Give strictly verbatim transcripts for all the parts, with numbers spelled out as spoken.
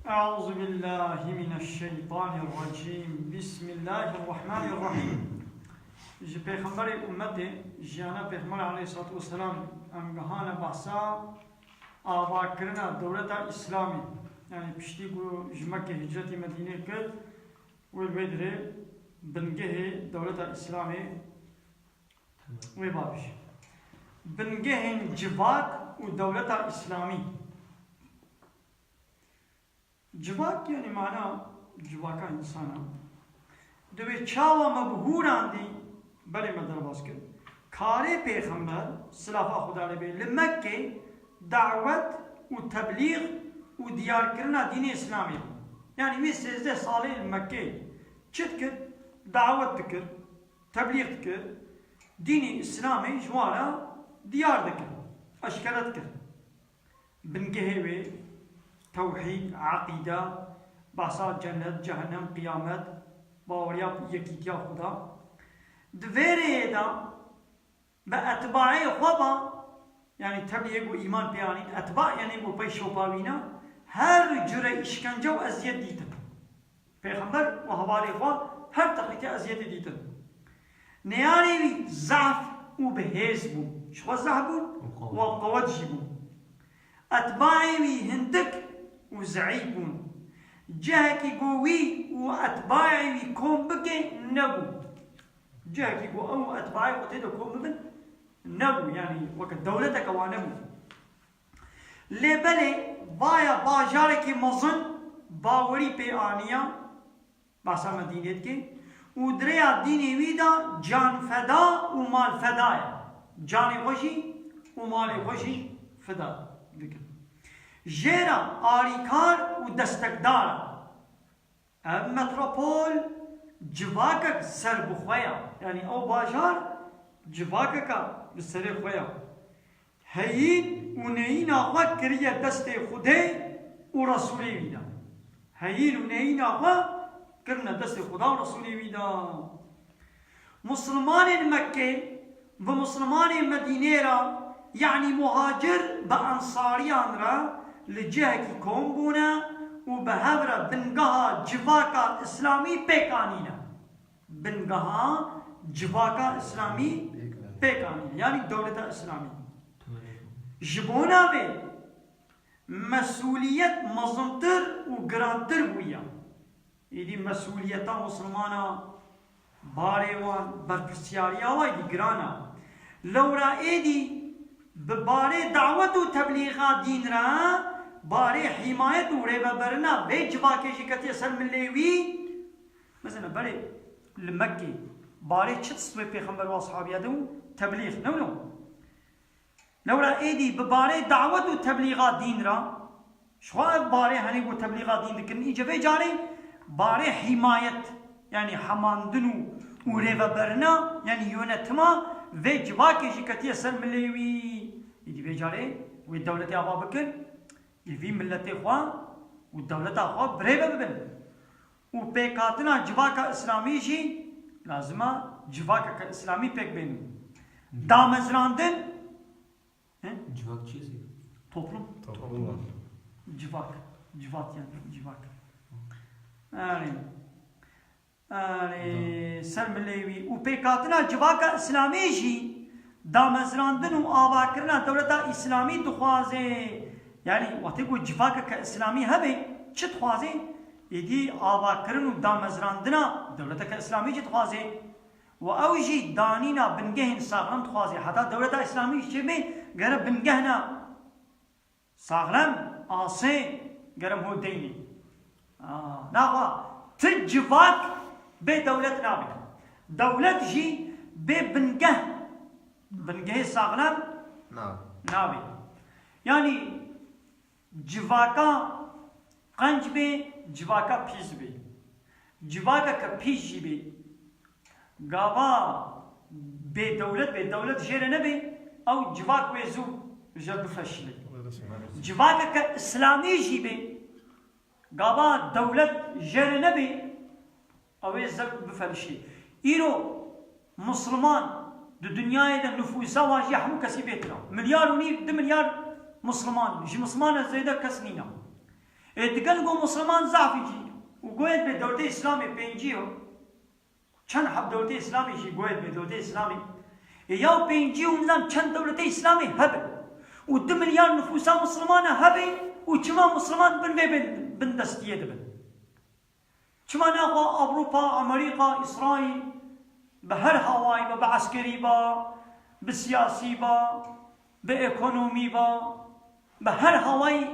أعوذ بالله من الشيطان الرجيم. بسم الله الرحمن الرحيم. Ji Pêxemberê ummetê, jiyana Pêxemberê aleyhissalatu vesselam, em gihane behsa avakirina dewleta Îslamê. Yani piştî ku ji Mekke hicretî Medînê kir, wê li wê dirê bingehê dewleta Îslamê wê babî. Bingehên civak û dewleta Îslamî. Civak, yani mana civaka insana. Divê çawa me bi hûran dî, belê me derbas kir. Karê Pêxember, silafa Xweda lê bê, li Mekkê dawet û teblîx û diyarkirina dînê Îslamê bû. Yani wî sêzdeh salê li Mekkê çi dikir? Dawet dikir, teblîx dikir. Dînê Îslamê ji wan re diyar dikir, eşkere dikir. Bingehê wê, tewhîd, eqîde, behsa cennet, cehennem, qiyamet, baweriya yekîtiya Xuda. Di vê rêyê de bi etbaê xwe ba, yani teblî yê ku îman pê anîn, etba yani ku pey şopa wî ne, her cure îşkence û eziyet dîtin. Pêxember û hevalê xwe her teqîtê eziyetê dîtin. Neyarê wî zehf û bi hêz bû. Ji xwe zehf bû û bi qewet jî bû. Etbaê wî hindik û zeîf bûn. Cihekî ku wî û etbaê wî kom bike nebû. Cihekî ku ew û etbaê xwe tê de kom bibin nebû. Yani weke dewleteke wan nebû. Lê belê vaya bajarekî mezin bawerî pê aniya, behsa Medînê dike, û di rêya dînê wî de canfeda û malfeda ye. Canê xwe jî û malê xwe jî fida dikin. Jê re alîkar û destekdar e. Ev metropol civakek serbixwe ya. Yanî ew bajar civakeka bi serê xwe ya. Heyîn û neyîna xwe kiriye destê Xwedê û Resûlê wî de. Heyîn û neyîna xwe kirine destê Xweda û Resûlê wî de. Muslimanên Mekkê bi Muslimanên Medînê re, yanî muhacir bi ensariyan re li cihekî kom bûne û bi hev re bingeha civaka Îslamî pêk anîne. Bingeha civaka Îslamî pêk anîne. Yanî dewleta Îslamî. Ji bona vê mesûliyet mezintir û girantir bûye. Êdî mesûliyeta Muslimana, barê wan, berpirsiyariya wan êdî giran e. Lewra êdî bi barê dawet û teblîxa dîn re, barê hîmayet û rêveberina vê civakê jî ketiye ser milê wî. Mesela berê li Mekkê barê çi dest wê Pêxember û ashabiya de û teblîx, ne wilo? Lewra êdî bi barê dawet û teblîxa dîn re, ji xwe ev barê henê ku teblîxa dîn dikin, îce vê carê barê hîmayet, yanî hemandin û, û rêveberina, yanî yönetima vê civakê jî ketiye ser milê wî. Îdî vê carê wê dewletê ava bikin, ê vî miletê xwe û dewleta xwe bi rê ve bibin. Û pêkhatina civaka Îslamî jî lazim e civakeke Îslamî pêk bênin. Damezrandin, he? Civak çi ye? Toplum. Toplum. Civak. Civat yani, civak. Yani, yani, ser milê wî. Û pêkhatina civaka Îslamî jî damezrandin û avakirina dewleta Îslamî dixwaze. Yani, wextê ku civakeke Îslamî hebe, çi dixwaze? Êdî avakirin û damezrandina dewleteke Îslamî jî dixwaze. Û ew jî danîna bingehên saxlem dixwaze. Heta dewleta Îslamî çêbe, gere bingehna saxlem, asê, gere ho deynê. Aa, naxwe, ti civak bê dewlet nabe. Dewlet jî bê bingeh, bingehê saxlem Na. nabe. Yanî civaka qenc bê, civaka pîs bê. Civakeke pîs jî bê. Gava bê dewlet bê, dewlet jê re nebê, ew civak wê zû ji bifeşile. Civakeke Îslamî jî bê. Gava dewlet jê re nebê, ew ê zek bifelişê. Îro Musliman di dinyayê de nufûsa wan jî hemû kesî bêtir e. Milyar û nîv, du milyar Musliman, ji Muslimana zêde kes nîne. Ê digel go Musliman zafî jî û goyet be dewletê Îslamê pêncî yo. Çend heb dewletê Îslamê jî goyet be dewletê Îslamê. Ê ya pêncî û nizam çend dewletê Îslamê hebe. Û du milyar nifûsa Muslimana hebe û çima Musliman bin vê bin, bin destiyê dibin. Çima naxwe Ewropa, Amerîka, Îsraîl bi her hawayî be, bi eskerî be, bi siyasî be, bi ekonomî be, bi her hawayî,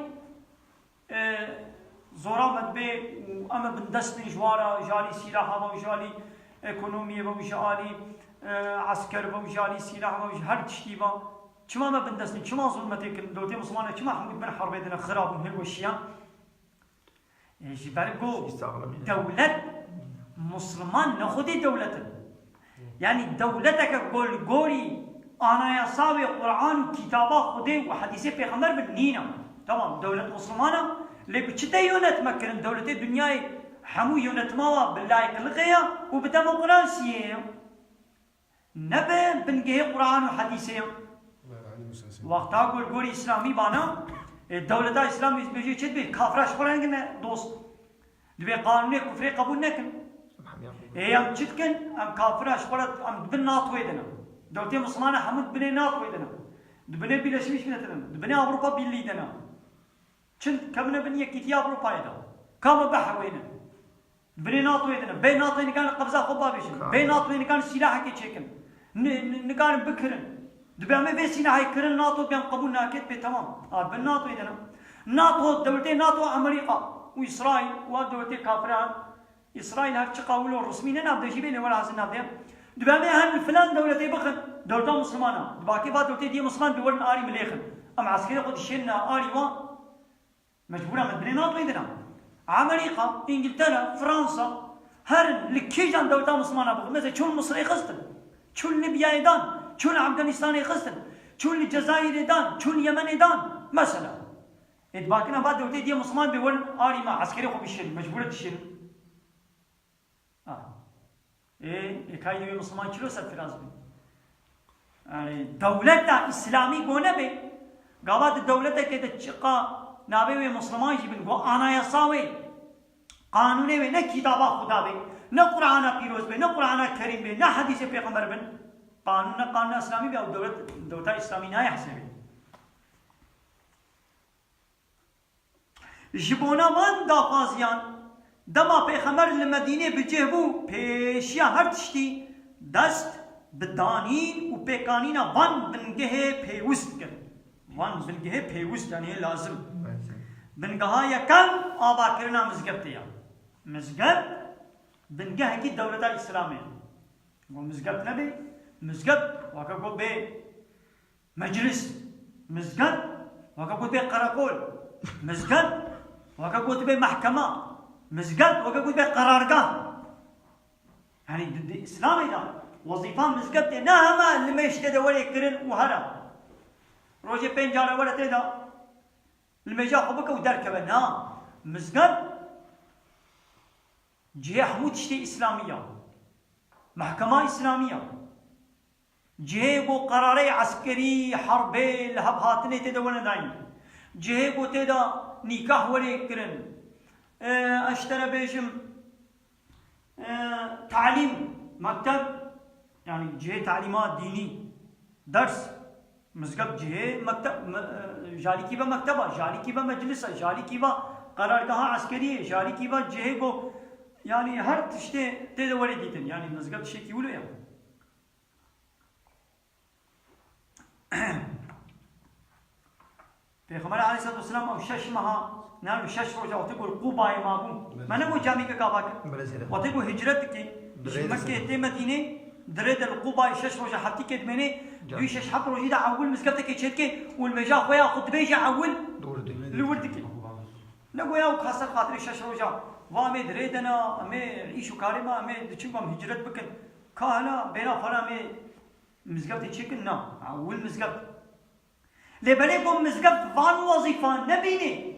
e, zora me dibe û em ê bindest bin ji wa re, ji alî sîlaha be û ji alî ekonomiyê be û ji alî, e, esker be û ji alî sîlah be û ji her tiştî be. Çima me bindest bin? Çima zulmetê kirin? Dewletê Muslimane çima hemû dibin herbê dine, xirab û hêl weşiyan? E, ji ber ku dewlet Musliman ne xwedî dewlet in. Yani dewleteke ku li gorî anayasa wê Quran û kitaba Xwedê û hedîsê pêxember bin nîne. Tamam, dewlet Musliman e, lê bi çi tê yönetme kirin? Dewletê dinyayê hemû yönetima wa bi layıklıkê ye û bi demokrasiyê ye. Ne bi bingehê Quran û hedîsê ye. Wexta ku li gorî Îslamî bana, e, dewleta Îslamî dibêje çi dibê? Kafira ji xwe re negine dost. Dibê qanûnê kufrê qebûl nekin. Ê, em çi dikin? Em kafira ji xwe re, em di bin NATOyê de ne. Dewletê Muslimana hemû di binê NATOyê de ne. Di binê Birleşmiş Milletê de ne. Di binê Avrupa Birlîgî de ne. Çi dikevine bin Yekîtiya Avrupayê de? Ka me bihewêne. Di binê NATOyê de ne. Bê NATOyê nikarin qebza xwe bavêjin. Bê NATOyê nikarin sîlahekê çêkin. Ni-, ni-, nikarin bikirin. Dibê em ê vê sîlahê kirin, NATO bê em qebûl nakê, dibê temam. A, di bin NATOyê de ne. NATO, dewletê NATO, Amerîka û Îsraîl û a dewletê kafiran. Îsraîl her çiqa wilo resmî ne navde jî bê, lê wela hezin navde. Dibê em ê her li filan dewletê bixin. Dewleta Muslimana. Di bakê va dewletê diyê Musliman bê werin arî milêxin. Em eskerê xwe dişênine arî wan. Mecbûr e me binê NATOyê de ne. Amerîka, Îngiltere, Fransa, herin li kîjan dewleta Muslimana bixin. Mesela çûn Misirê xistin, çûn Libyayê dan, çûn Afganistanê xistin, çûn li Cezayirê dan, çûn Yemenê dan. Mesela. Ê dibakina va dewletê diye Musliman bê werin arî me, eskerê xwe bişêrin, mecbûr e dişêrin. Ah. Ê, ê kayî wê Musliman çilo serfiraz bin? Yani dewleta Îslamî go nebe, gava di dewletekê de çiqa navê wê Musliman jî bin, go anayasa wê, qanûnê wê, ne kitaba Xuda be, ne Qur'ana pîroz be, ne Qur'ana Kerîm be, ne hedîsê pêxember bin, qanûn ne qanûna Îslamî be, ew dewlet, dewleta Îslamî nayê hesabê. Ji bona van daxwaziyan, dema Pêxember li Medînê bi cih bû, pêşiya her tiştî dest bi danîn û pêkanîna van bingehê pêwist kir. Van bingehê pêwist, yani lazim. Bingeha yekem avakirina mizgeftê ya. Mizgeft bingehekî dewleta Îslamê ye. Got mizgeft nebe, mizgeft weke got bê meclis, mizgeft weke got bê qerekol, mizgeft weke got bê mehkema, mizgeft weke got bê qerargah. Yani di, di Îslamê de wezîfa mizgeftê ne hema limêj tê de were kirin û here. Rojê pênc care were tê de limêja xwe bike û derkeve. Na, mizgeft cihê hemû tiştê Îslamî ya. Mehkema Îslamî ya. Cihê ku qerarê eskerî, herbê, li hev hatinê tê de wene dayîn. Cihê ku tê de nîkah were kirin. E, ez ji te re bêjim, e, talîm, mekteb, yani cihê talîma dînî, ders, mizgeft cihê mekteb, me-, e, jalîkî ve mekteba, jalîkî ve meclis e, jalîkî ve qerargeha eskerî ye, jalîkî ve cihê ku, yani her tiştê tê de were dîtin. Yani mizgeft tiştekî wilo ye. Pêxember aleyhissalatu vesselam ew şeş meha, ne, ew şeş roja wextê ku li Qubayê mabû. Belê. Me ne ku camî ke kava kir. Belê zêde. Wextê ku hicret dikî, ji Dirê de Mekkê sê. Tê Medînê, dirê de li Qubayê şeş roja heftîkê dimênê, Cam. Dû şeş heft rojî de ewil mizgeftekê çêdike û li mêja xwe ya xwe dibêje ewil Li wir dikî. Li wir dikî. Ne goya ew ka ser xatirê şeş roja, va em ê dirê de ne, em ê îş û karê me, em ê diçin ku em hicret bikin. Ka hela bêra para em ê Mizgeftê çêkin na, ewil mizgeft. Lê belê ku mizgeft van wezîfa nebînê,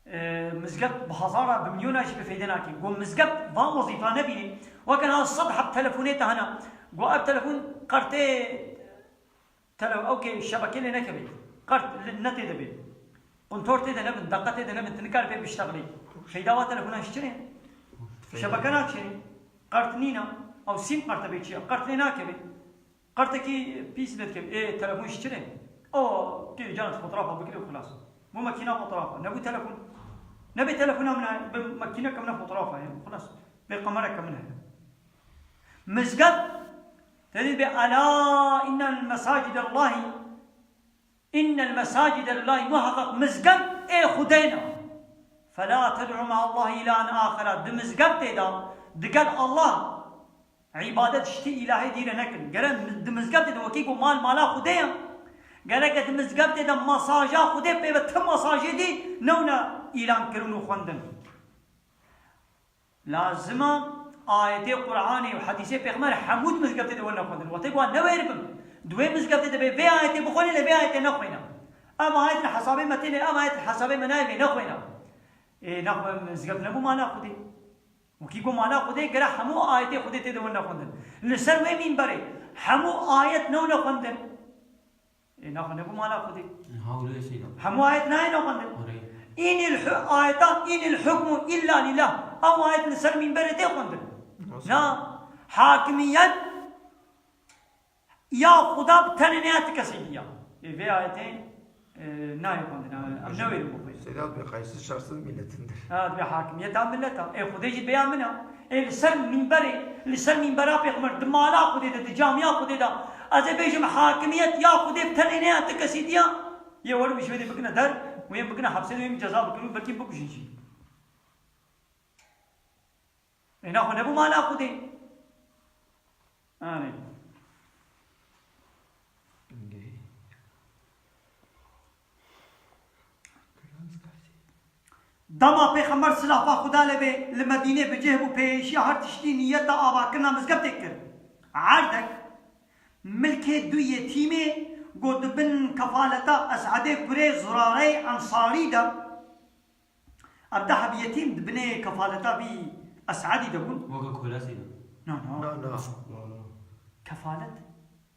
e, mizgeft bi hezara, bi milyona jî bi feyde nake. Ku mizgeft van wezîfa nebînê, weke niha sed heb telefonê te hene. Ku ev telefon qertê Tele-, ew ke şebeke lê nekevê. Qert li netê de bê. Quntor tê de nebin, deqe tê de nebin, tu nikarî pê biştexilî. Feyda wa telefonan ji çi re? Şebeke nakişênî. Qert nîne. Ew sîm qerte bê çi ye? Qert lê nakeve. Qertekî pîs lê dikeve. Ê, telefon ji çi re? O, kê can fotoğrafa bigire û xilas. Bû makîna fotoğrafa. Nebû telefon. Nebê telefona min e, bi makîneke min e fotoğrafa ye. Xilas. Bê kamereke min heye. Mizgeft. Tedî bê, "Ela innel mesacide Allahi." Innel mesacide lillahi, muheqeq mizgeft ê Xwedê ne. Fela ted'u me'allahi ilahen axera. Di mizgeftê de digel Allah îbadet ji tî îlahê dî re nekin. Gere di mizgeftê de wekî ku mal mala Xwedê ye. Gereke di mizgeftê de mesaja Xwedê pê ve ti mesajê dî newne îlan kirin û xwendin. Lazim e ayetê Qur'anê û hedîsê Pêxember hemû di mizgeftê de were xwendin. Wextê ku wan newêribin, di wê mizgeftê de bê vê ayetê bixwîne, lê vê ayetê nexwîne. Ev ayet li hesabê me tê, lê ev ayet li hesabê me nayê, vê nexwîne. Ê, nexwe mizgeft nebû mala Xwedê. Wekî ku mala Xwedê gere hemû ayetê Xwedê tê de were xwendin. Li ser wê mînberê hemû ayet newne xwendin. Ê, naxwe nebû mala Xwedê. Hewlê şeyda. Hemû ayet nayê nexwendin. Orê. Înil hu-, ayeta, "Înil hukmu illa lillah." Ew ayet li ser mînberê tê xwendin. Nasıl? Na, hakimiyet ya Xuda bi tenê ne ya ti kesî diya. Ê, vê ayetê, e, nayê xwendin. Em newêrin bixwînin. Sedat Bey, qaysiz şahsın milletindir. Ha, dibê hakimiyeta milleta. Ê, Xwedê jî bêya min e. Ê, li ser mînberê, li ser mînbera Pêxember, di mala Xwedê de, di camiya Xwedê de, ez ê bêjim, hakimiyet ya Xwedê bi tenê ne ya ti kesî diya, yê werin ji wê dê bikine der, û yên bikine hepsê de, yên ceza bikin û belkî bikujin jî. Ê, naxwe nebû mala Xwedê. Anê. Dema Pêxember silafa Xuda lê bê li Medînê bi cih bû, pêşiya her tiştî niyeta avakirina mizgeftê kir. Erdek, milkê du yetîmê, got, di bin kefaleta Es'edê kurê Zurareyê Ensarî de. Ev deh heb yetîm di binê kefaleta vî Es'edî de bûn. Weke kolesî de. Na, na. Na, na. Kefalet.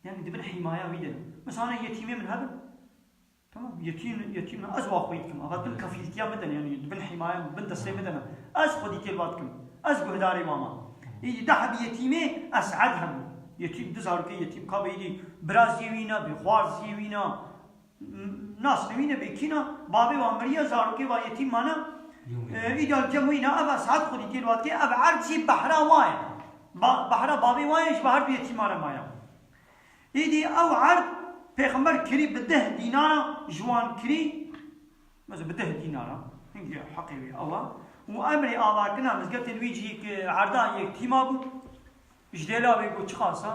Yani di bin hîmaya wî de. Mesela yetîmê min hebin. Tamam, yetîm, yetîm ne, ez wa xwî dikim. Ava bin kefîltiya min de ne, yani bin hîmaya min, bin destê min de ne. Ez xwedî têlva dikim. Ez guhdarê wa me. Îdî deh bi yetîmê Es'ed hebû. Yetîm, du zarokê yetîm, ka bê îdî biraziyê wî ne, bê xwarziyê wî ne, m-, nasnê wî ne, bê kî ne, babê wa miriye, zarokê wa yetîm mane. Cem wî ne. E, îdî cem wî ne, ev Es'ed xwedî têlva dike, ev erd jî behra wa ye. Ba-, behra babê wa ye, ji behar du yetîma re maye. Îdî ew erd Pêxember kirî bi deh dînara ji wan kirî, mesela bi deh dînara, hingê heqê wê ew e. Û emrê avakirina mizgeftên wî cî ki erda yek tîma bû, ji dêla wê got çiqas e,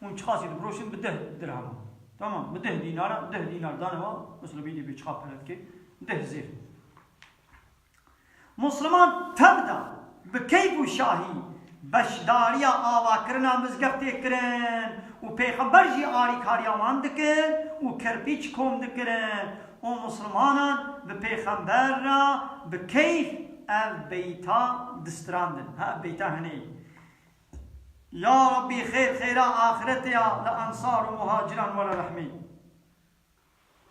hûn çiqasî difiroşin bi deh dirhema. Tamam, bi deh dînara, deh dînar dane wa, mesela bîdî bi çiqa pere dike, deh zêr. Musliman tev de bi keyf û şahî beşdariya avakirina mizgeftê kirin û Pêxember jî alîkariya wan dikir û kerpîç kom dikirin û Muslimanan bi Pêxember re bi keyf ev beyta distirandin. Ha, ev beyta hinê. Ya Rabbî, xêr xêra axiretê ya li ensar û muhaciran were rehmî.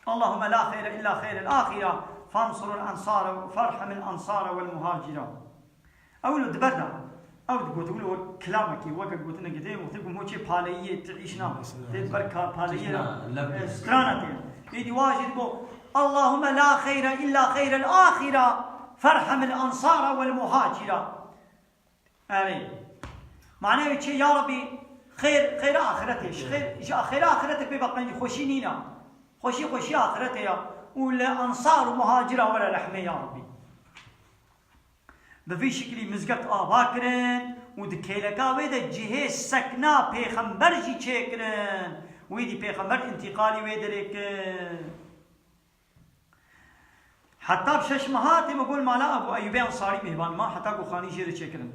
Allahümme la xeyre illa xeyrel axira, fansurul ensare, ferhamil ensare vel muhacira. Ew li diber de, ew digot, wilo wek kilamekî, weke gotinekî tê, wextê ku moçê paleyiyê, ti îşna, tê ber ka-, paleyiyê, Tişna, leb e, strana tê. Êdî wa jî digot, Allahümme la xeyre illa xeyrel axira, ferhamil ensare vel muhacira. Erê. Manê wê çi? Ya Rabbî, xêr, xêra axiretê, ji xêr, ji xêra axiretê pê ve qencî xweşî nîne. Xweşî, xweşî axiretê ya. Û li ensar û muhacira were rehmê ya Rabbî. Bi vî şiklî mizgeft ava kirin û di kêleka wê de cihê sekna pêxember jî çêkirin. Wî dî pêxember întîqalî wê derê kir. Heta bi şeş meha tê me gol mala Ebû Eyyûbê Ensarî mêvan ma, heta ku xanî jê re çêkirin.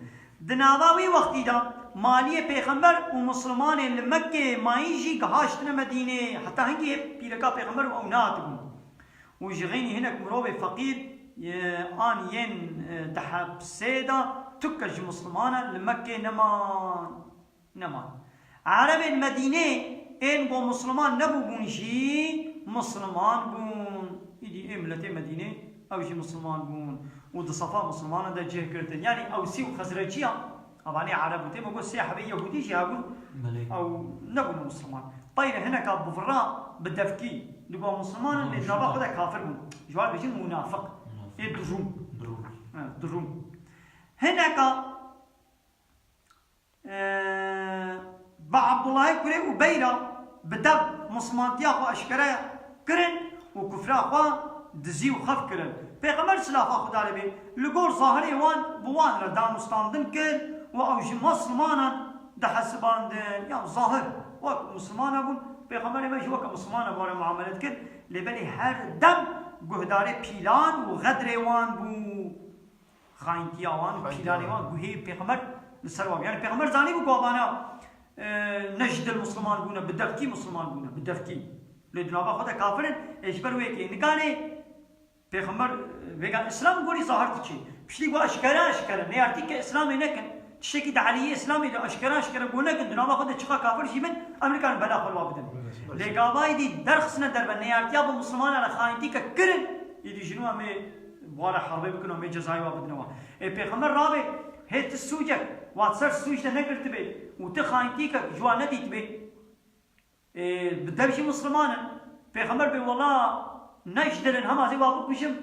Di nava wî wextî de maliyê Pêxember û Mislimanên li Mekkê mayî jî gihaştine Medînê. Heta hingî hê pîreka Pêxember û ew nehatibûn. Û ji xeynî hinek mirovê feqîr, e, an yên, e, di hepsê de tuke ji Mislimanan li Mekkê neman. Neman. Erebên Medînê ên ku Misliman nebûbûn jî Misliman bûn. Îdî ê miletê Medînê, ew jî misilman bûn û di sefa misilmanan de cih girtin. Yanî Ewsî û Xezreciya, evanê Ereb û tê me got sê hebê Yehûdî jî hebûn, Belê. Ew nebûne misilman. Peyre hineka bi vira, bi devkî, digot misilman in, lê di nava xwe de kafir bûn. Ji wan bêjin munafiq. Munafiq. Ê dirûm. Dirûm. He, dirûm. Hineka Eee, bi Abdullahê kurê Ubeyra bi dev mislimantiya xwe eşkere kirin û kufra xwe dizî û xef kirin. Pêxember silafa Xwedê lê bê li gor zahirê wan bi wan re danûstandin kir û ew ji mislimanan dihesibandin. Ya zahir wek mislimana bûn, Pêxemberê me jî weke mislimana bi wan re muamele dikir, lê belê her dem guhdarê pîlan û xedrê wan bû. Xayintiya wan, pîlanê wan, guhê pêxember li ser wan. Yani pêxember zanîbû ku avana, e, ne ji dil misliman bûne, bi devkî misliman bûne, bi devkî. Lê di nava xwe de kafir in, ê ji ber wê yekê nikanê pêxember, e, vêga Îslam gorî zahir diçê. Piştî ku eşkere, eşkere, neyartî ke Îslamê nekin, tiştekî di aliyê Îslamê de eşkere, eşkere ku nekin, di nava xwe de çiqa kafir jî bin, em nikarin bela xwe li wa bidin. Lê gavayî dî derxisine derve, neyartiya bi mislimanan re xayintî ke kirin, îdî ji nû em ê Wala herbê bikin û em ê cezayê wa bidine wan. Ê Pêxember rabê, hê ti sûcek, wa ser sûc de negirtibê û ti xayintîkek ji wan nedîtibê. Ê, bi dev jî misliman in. Pêxember bê, wela ne ji dil in, hema zê wa bikujim.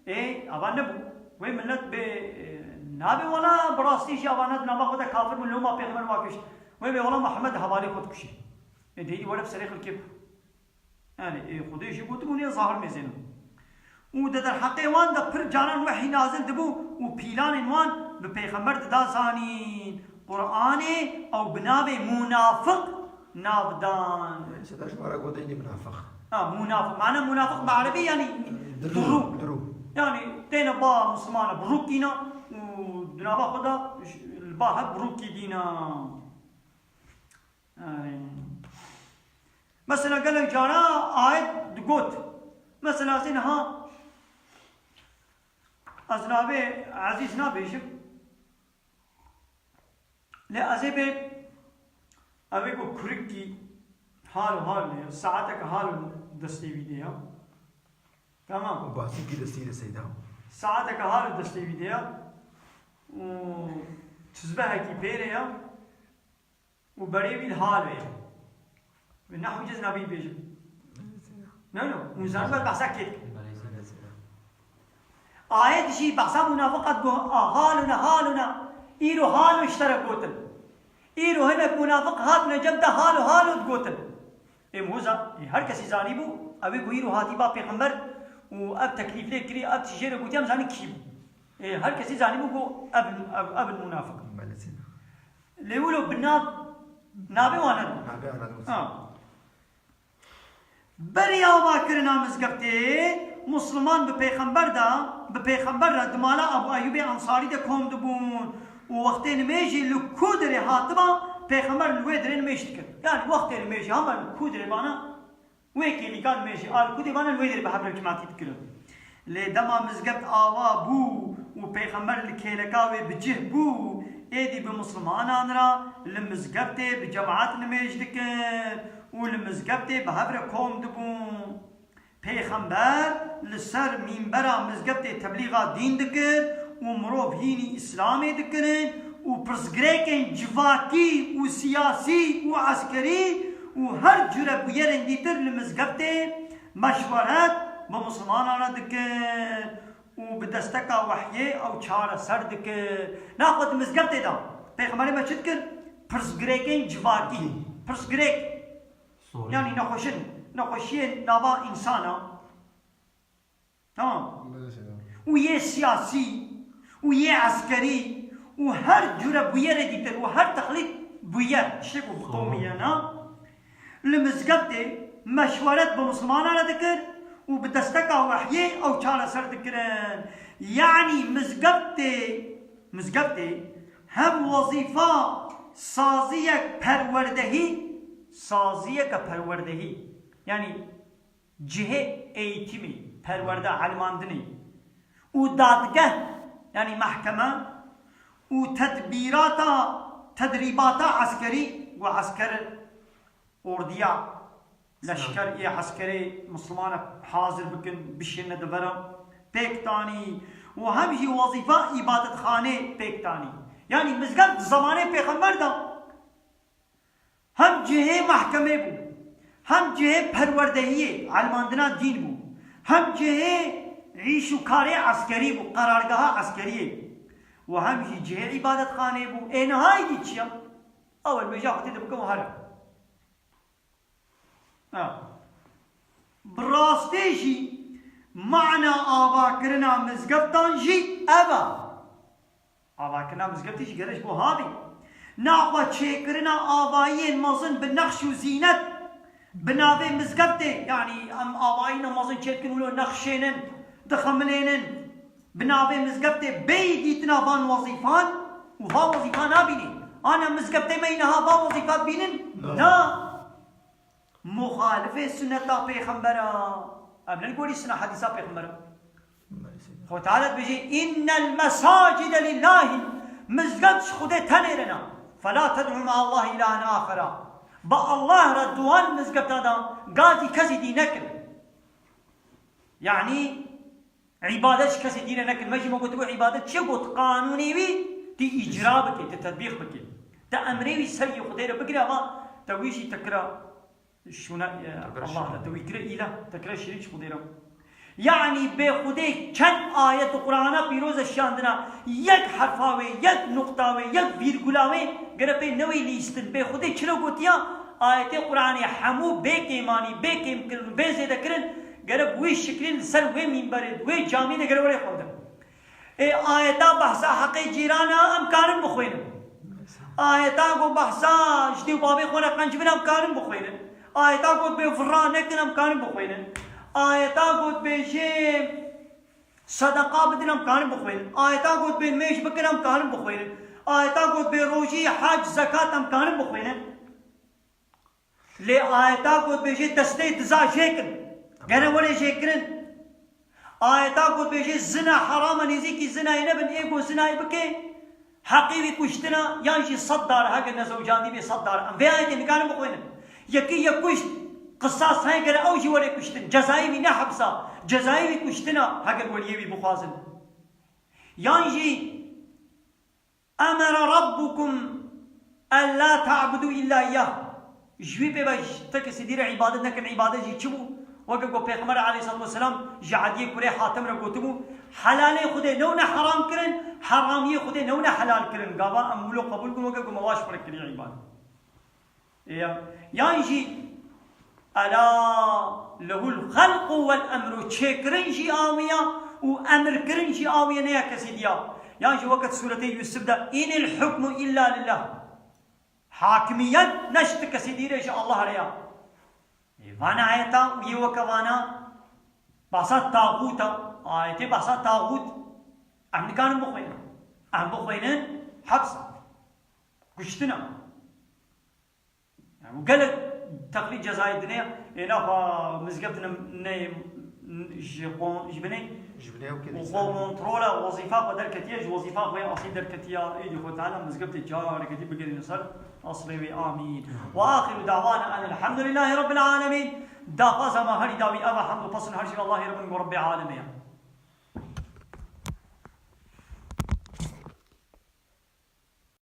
Ê, ava nebû. Wê millet bê, e, nabê wela bi rastî jî ava ne di nava xwe de kafir bûn, loma Pêxember wa kişt. Wê bê, wela Muhammed hevalê xwe dikuşê. Ê, dêdî were bi serê xelkê bû. Yani, ê, Xwedê jî gotibûn, ê zahir mêzênin. Û di derheqê wan de pir caran wehî nazil dibû û pîlanên wan bi pêxember dida zanîn. Qur'anê ew bi navê munafiq nav dan. Mesela ji me re gotin jî munafiq. Ha, munafiq. Mane munafiq bi erebî yani Dirû, dirû. Dirû. Yani têne ba Muslimana birûkîna û di nava xwe de j-, li ba hev birûkî dîna. Ay. Mesela gelek cara ayet digot. Mesela ez ê niha ez navê Ezîz nabêjim. Lê ez ê bê ev ê ku kurikî hal û hal ne, saeteke hal û destê wî de ya. Tamam. Û basîkî destî de seyda. Saeteke hal û destê wî de ya. Û tizbehekî pêre ya. û berê wî li hal ve ye. Ve nehwî cez nabî bêjim. Ne, ne, hûn zanin ber behsa kê dikim. Ayet jî behsa munafiqat got, a, halûne, halûne. Îro halû ji te re gotin. Îro hinek munafiq hatine cem te halû, halû digotin. Ê muza, ê her kesî zanîbû, ew ê ku îro hatî ba pêxember û ev teklîf lê kirî, ev tişt jê re gotiye, em zanin kî bû. Ê her kesî zanîbû ku ev, ev, ev in munafiq. Belê. Lê wilo bi nav, navê wan nedin. Navê wan nedin. Ha. Berî avakirina mizgeftê, Musliman bi pêxember de, bi pêxember re di mala Abu Eyyûbê Ensarî de kom dibûn û wextê nimêjê li ku dirê hatiba, pêxember li wê dirê nimêj dikir. Yani wextê nimêjê hema li ku dirê bana, Wê kêlîkan me jî al ku dê bane wê derê bi hev re cimatî dikirin. Lê dema mizgebt ava bû û pêxember li kêleka wê bi cih bû, êdî bi mislimanan re li mizgebtê bi cemaat nimêj dikir û li mizgebtê bi hev re kom dibûn. Pêxember li ser mînbera mizgebtê teblîxa dîn dikir û mirov hînî Îslamê dikirin û pirsgirêkên civakî û siyasî û eskerî û her cure bûyerên dîtir li mizgeftê meşweret bi Muslimanan re dikir û bi desteka wehyê ew çareser dikir. Naxwe di mizgeftê de Pêxemberê me çi dikir? Pirsgirêkên civakî. Pirsgirêk. Sorun. Yanî nexweşin, nexweşiyên nava însana. Tamam. Belê seyda. Û yê siyasî, û yê eskerî, û her cure bûyerê dîtir, û her texlît bûyer, tiştê ku bi qewmiye na, li mizgeftê meşweret bi Muslimana re dikir û bi desteka wehyê ew çareser dikirin. Yanî mizgeftê, mizgeftê hem wezîfa saziyek perwerdehî, saziyeke perwerdehî, yanî cihê eğitimî, perwerde, elmandinê û dadgeh, yanî mehkeme û tedbîrata, tedrîbata eskerî û esker, ordiya Leşker ê eskerê Mislimana hazir bikin, bişêne di vera pêk tanî û hem jî wezîfa îbadetxanê pêk tanî. Yanî mizgeft di zamanê pêxember de hem cihê mehkemê bû, hem cihê perwerdehiyê, elmandina dîn bû, hem cihê îş û karê eskerî bû, qerargeha eskeriyê û hem jî cihê îbadetxanê bû. Ê niha êdî çi ye? Ew e, nimêja xwe tê de bikin û here. Ha. Bi rastî jî mana avakirina mizgeftan jî ev e. Avakirina mizgeftê jî gere ji bo havî. Naxwe çêkirina avayiyên mezin bi nexş û zînet bi navê mizgeftê, yanî em avayîna mezin çêdikin wilo nexşênin, dixemilênin. Bi navê mizgeftê bêyî dîtina van wezîfan û va wezîfa nabînî. Ana mizgeftê me yî niha va wezîfa dibînin? Na. Na. Muxalifê sunneta pêxembera. Em ne li gorî sina hedîsa pêxembera. Xwe Teala dibêje, "Innel mesacide lillahî." Mizgeft ji Xwedê tenê re ne. "Fela ted'u me'allahi ilahen axera." Bi Allah re di wan mizgeftan de gazî kesî dî nekin. Yanî îbadet ji kesê dî re nekin. Me jî me gotibû îbadet çi ye? Got qanûnê wî tu îcra bikî, tu tetbîq bikî. Tu emrê wî ser yê Xwedê re bigirî, ama te wî jî te kira şûna, e, Allah de, te wî kire îlah, te kire şirîk ji Xwedê re. Yanî bê Xwedê çend ayet di Qur'ana pîroz de şiyandina, yek herfa wê, yek nuqta wê, yek vîrgula wê, gere pê newê lîstin. Bê Xwedê çi re gotiya? Ayetê Qur'anê hemû bê kêmanî, bê kêmkirin û bê zêdekirin gere bi wê şiklî li ser wê mînberê, di wê camî de gere were xwendin. Ê ayeta behsa heqê cîrana em karin bixwînin. Ayeta ku behsa ji dê û bavê xwe re qenc bin em karin bixwînin. Ayeta ku bê vira nekin em karin bixwînin. Ayeta ku bêjê sedeqa bidin em karin bixwînin. Ayeta ku bê mêj bikin em karin bixwînin. Ayeta ku bê rojî, hac, zekat em karin bixwînin. Lê ayeta ku dibêje destê diza jêkin, gere were jêkirin. Ayeta ku dibêje zina heram e, nêzîkî zinayê nebin, ê ku zinayê bike, heqê wî kuştina, yan jî sed dar, heger nezewcandî bê sed dar. Em vê ayetê nikarin bixwînin. Yekî yek kuşt, qisas heye, gere ew jî were kuştin. Cezayê wî ne hepsa, cezayê wî kuştina, heger weliyê wî bixwazin. Yan jî Emere Rabbukum en la ta'budu illa iyyah. Ji wî pê ve ji te kesî dî re îbadet nekin, îbadet jî çi bû? Weke ku Pêxember aleyhissalatu vesselam ji Ediyê kurê Hatim re gotibû, helalê Xwedê newne heram kirin, heramiyê Xwedê newne helal kirin. Gava em wilo qebûl bikin, weke ku me waş xwe re kiriye îbadet. Ya, yan jî, ela lehul halqu vel emru, çêkirin jî a wî ya û emirkirin jî a wî ya, ne ya kesî diya. Yan jî weke di sûretê Yusuf de, inil hukmu illa lillah. Hakimiyet ne ji ti kesî dî re, ji Allah re ya. Ê, vana ayeta û yê weke vana bahsa taxût e. Ayetê bahsa taxût. Em nikarin bixwînin. Em bixwînin hepsa. Kuştina. Yani, û gelek teqlîd cezayê dine, ê naxa mizgeft ne, ne, ji kon-, ji binê Ji binê ew û kêlî kontrola wezîfa xwe derketiye, ji wezîfa xwe yê aslî derketiye, êdî xwe Teala mizgeftê careketî bigerîne ser aslê wê. Amîn. Ve axiru da'wana enel hamdulillahî rabbil alemîn. Daxwaza me herî dawî ev e, hemd û pesn her jî Allahî re bin ku Rebbê alemê ye.